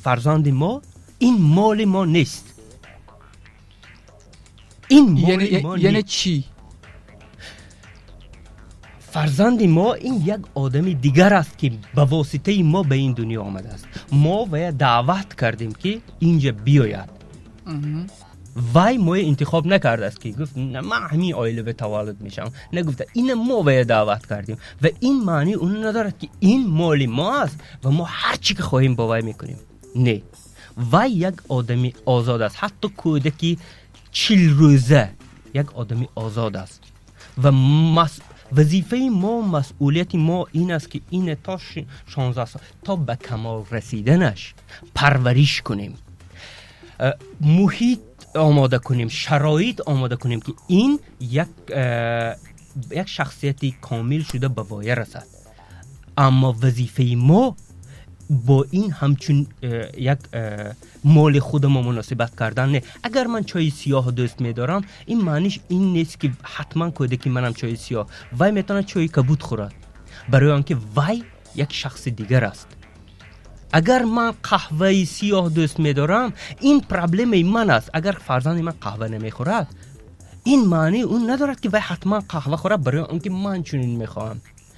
Фарзанди мо ин моли мо нест. Ин моли мо. Яъне чӣ? Фарзанди мо ин як одами дигар аст, ки ба воситаи мо ба ин дунё омадааст. Мо вая даъват кардем, ки инҷа биёяд. Вай моя интихоб накардааст, ки гуфт: «Ман ҳамин оила таваллуд мешавам», нагуфта. Ина мо вая даъват кардем ва ин маънии он надорад, ки ин моли мо аст ва мо ҳар чӣ ки хоҳем, бо вай мекунем. Не, вай як одами озод аст. Ҳатто кӯдаки 40 рӯза як одами озод аст ва вазифаи мо, масъулияти мо ин аст, ки ина то 16 сол, то ба камол расиданаш парвариш кунем, муҳит омода кунем, шароит омода кунем, ки ин як шахсияти комил шуда ба воя расад. Аммо вазифаи мо бо ин ҳамчун як моли худамо муносибат кардан не. Агар ман чойи сиёҳ дӯст медорам, ин маъниш ин нест, ки ҳатман кӯдаки манам чойи сиёҳ. Вай метавонад чойи кабуд хӯрад, барои он ки вай як шахси дигар аст. Агар ман қаҳваи сиёҳ дӯст медорам, ин проблемаи ман аст. Агар фарзанди ман қаҳва намехӯрад, ин маънии он надорад, ки вай ҳатман қаҳва хӯрад, барои он ки ман чунин мехоҳам.